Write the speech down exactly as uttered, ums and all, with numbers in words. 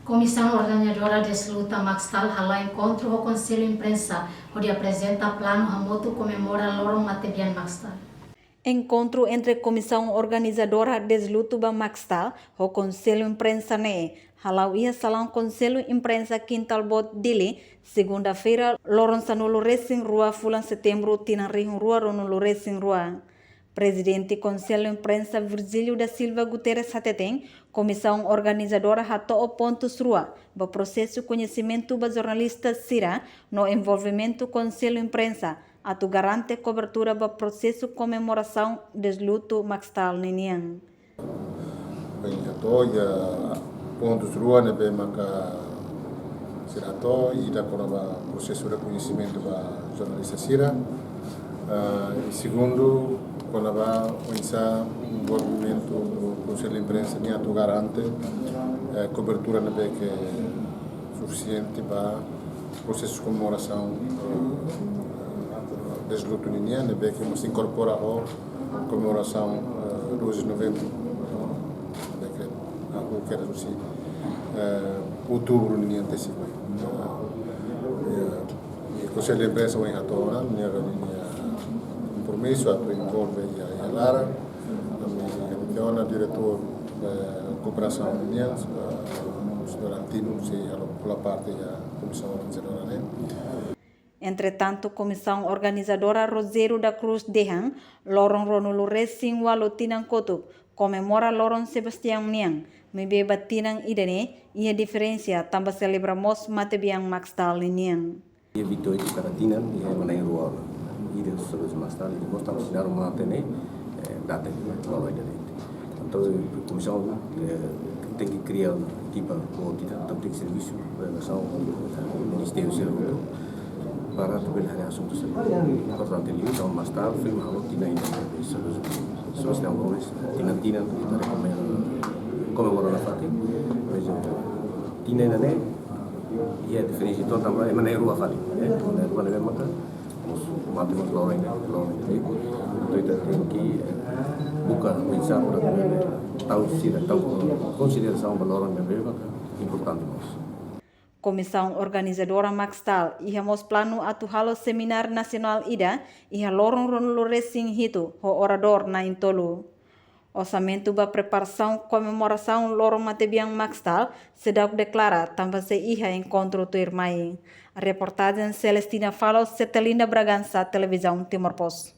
Komisaun Organizadora Deslutu Maxtal hala'o enkontru ho Konsellu Imprensa, hodi aprezenta planu hamutuk komemora loron matebian Maxtal. Enkontru entre Komisaun Organizadora Deslutu ba Maxtal ho Konsellu Imprensa ne'e hala'o iha Salaun Konsellu Imprensa Kintal Boot, Dili, segunda-feira, loron sanulu-resin-rua fulan Setembru, tinan rihun rua ruanulu-resin-rua. Prezidente Konsellu Imprensa Virgílio da Silva Guterres hateten, komisaun organizadora hato'o pontus rua ba prosesu koñesimentu ba jornalista sira no envolvimentu Konsellu Imprensa atu garante kobertura ba prosesu komemorasaun Deslutu Maxtal ninian. Bem, hato'o iha pontus rua ne'ebé maka sira hato'o, ida kona-ba prosesu rekoñesimentu ba jornalista sira. Ah, i segundu, kona-ba oinsá envolvimentu Konsellu Imprensa nian atu garante, eh, kobertura ne'ebé ke sufisiente ba prosesu komemorasaun, eh, Deslutu ninian, ne'ebé ke mós inkorpora ho komemorasaun, eh, doze de Novembru, ne'ebé ke, ah, o que era, eh, Outubru ninian tesi mai. Eh, i Konsellu Imprensa ohin hato'o ona, nia, nia kompromisu atu envolve iha, iha laran. Ami, ami tiha ona diretór, eh, kooperasaun nian, eh, señór Antino, sei halo, hola parte iha komisaun organizadora ne'e. Entretantu, komisaun organizadora Rogério da Cruz dehan, loron ruanulu-resin-ualu tinan kotuk komemora loron Sebastião nian, maibé ba tinan ida-ne'e iha diferensa tanba selebra mós matebian Maxtal ninian. Dia vinte e oito kada tinan, iha ema na'in rua ona. Ida São Luís Maxtal, ida mós tanba sinaru mate ne'e, eh, data ne'e, loron ida-ne'e. Entaun, komisaun, eh, tenke kria ekipa boot ida, entaun tenke servisu, eh, relasaun ho, eh, ministériu sira hotu, para atu bele haree asuntu sira. Importante liu, entaun Maxtal, firma halo tinan ida, eh, São Luís, São Luís Maxtal, tinan-tinan, ita rekomenda, komemora nafatin, mas, eh, tinan ida-ne'e, iha diferensa uitoan tanba ema na'in rua fali, eh, ema na'in rua ne'ebé maka mós mate mós loron ne'e, loron ne'e. Entaun ita tenke, eh, buka mensajen para ita tau sira, tau konsiderasaun ba loron ne'ebé maka importante mós. Komisaun organizadora Maxtal iha mós planu atu halo semináriu nasionál ida iha loron ruanulu-resin-hitu ho oradór na'in-tolu. Orsamentu ba preparasaun komemorasaun loron matebian Maxtal seidauk deklara tanba sei iha enkontru tuirmai. Reportajen Celestina Falo, Cetelinda Bragança, Televizaun Timor Post.